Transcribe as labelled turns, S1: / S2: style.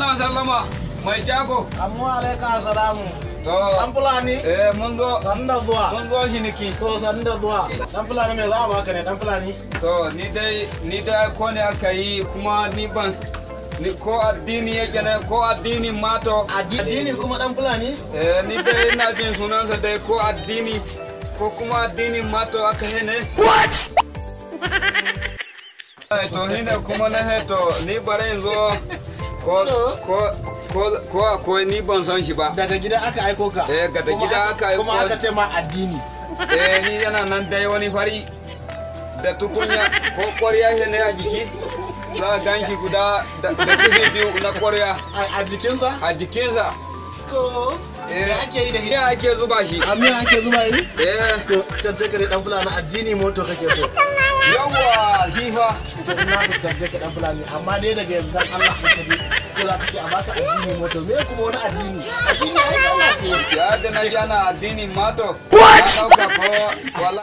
S1: Muna sallama mai jago.
S2: Amma alaika salamu.
S1: To.
S2: Dan Fulani.
S1: Eh, mun zo.
S2: Sannu da zuwa.
S1: Mun zo shiniki.
S2: To, sannu da zuwa. Dan Fulani, me za a baka ne, dan Fulani?
S1: To, ni dai ko ne aka yi kuma ni ban ni ko addini yake ne ko addini mato.
S2: Addini kuma, dan Fulani?
S1: Eh, ni dai ina jin sunansa dai ko addini ko kuma addini mato aka yi ne. What? To ni ne kuma na he to ni bare in zo ko ko akwai, ni ban san shi ba.
S2: Daga gida aka aiko ka?
S1: Eh, daga gida aka aiko.
S2: Kuma aka ce ma addini?
S1: Eh, ni yana nan dai wani fari da tukunya ko ƙwarya ne a jiki. Za a gan shi guda da kifi biyu na ƙwarya.
S2: A jikinsa?
S1: A jikinsa.
S2: To, me ake yi da shi?
S1: Miya ake zuba shi.
S2: A miya ake zuba yi?
S1: Eh.
S2: To, tantance ka dai, dan Fulani, addini moto kake so?
S1: Yawwa, hifa.
S2: To, ina fuskance ka, dan Fulani, amma dai daga yanzu, dan Allah, in ka je ce za ka ce a baka addini moto. Me kuma wani addini? Addini ai sallah ce.
S1: Ya da na ji ana addini mato. What? Na ɗauka ko wala.